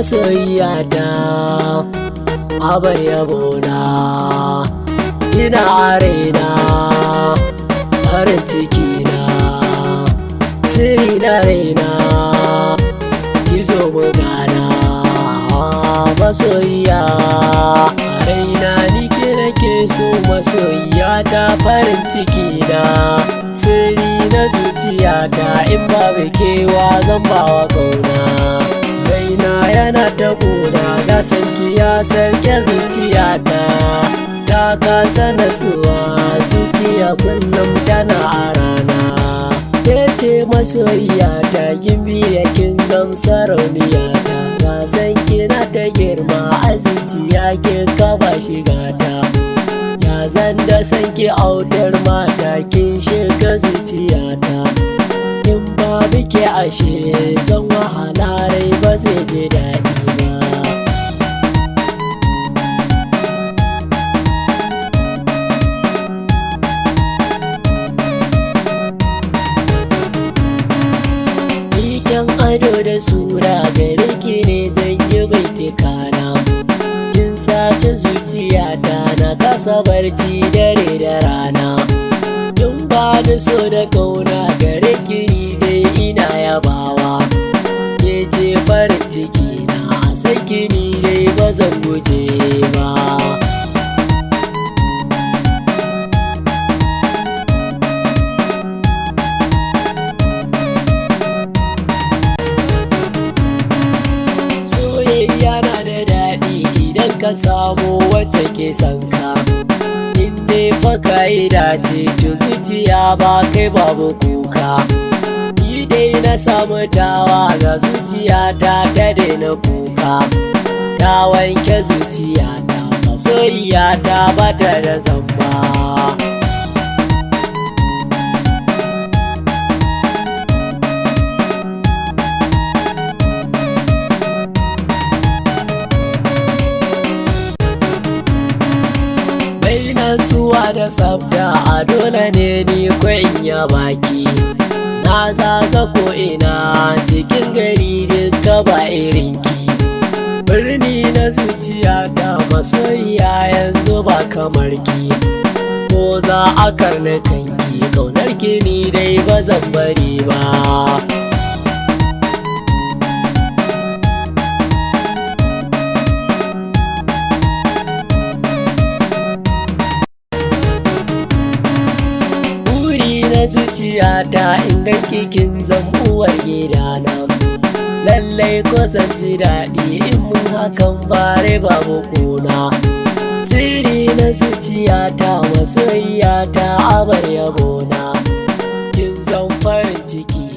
Masoyiyata, abar yabona, ina a raina, farin ciki na, sirri na raina, ki zo mu gana, masoyiya. A raina ni ke nake so, masoyiyata, farin ciki na, sirri na zuciyata. In babu kewa, zan bawa kauna? Raina yana ta ƙuna, ga sanki ya sarke zuciyata, ta kasa nasuwa, zuciya kullum tana a rana. Ke ce masoyiyata, gimbiya, kin zam sarauniyata. Ga san kina ta girma a zuciya, kin kaba shigata. Ya zan da san ki, autar mata? Kin shiga zuciyata. In babu ke, ashe zan wahala, rai ba zai ji daɗi ba. Kyan ado da sura gare ki ne, zan yi baitukana. Kin sace zuciyata, na kasa barci dare da rana. Kin ba da so da kauna, gare ki ni dai ina yabawa. Ke ce farin ciki na, san ki ni dai ba zan guje ba. Soyayya na da daɗi idan ka samu wacce ke son ka. In dai fa ka yi dace, to zuciya ba kai babu kuka. Ni dai na samu tawa, ga zuciyata ta daina kuka, ta wanke zuciyata, masoyiyata ba ta da zamba. Bai natsuwa da tsafta, a dole ne ni ko in ya baki. Na zaga ko ina cikin gari, duka ba irinki. Birni na zuciya ta, masoyiya, yanzu ba kamar ki. Ko za a karni kanki, kaunar ki ni dai ba zan bari ba. Buri na zuciyata, in ga kin zam uwar gidana. Lallai ko zan ji daɗi in mun hakan, bare babu kuna. Sirri na zuciyata, masoyiyata, abar yabona, kin zan farin ciki.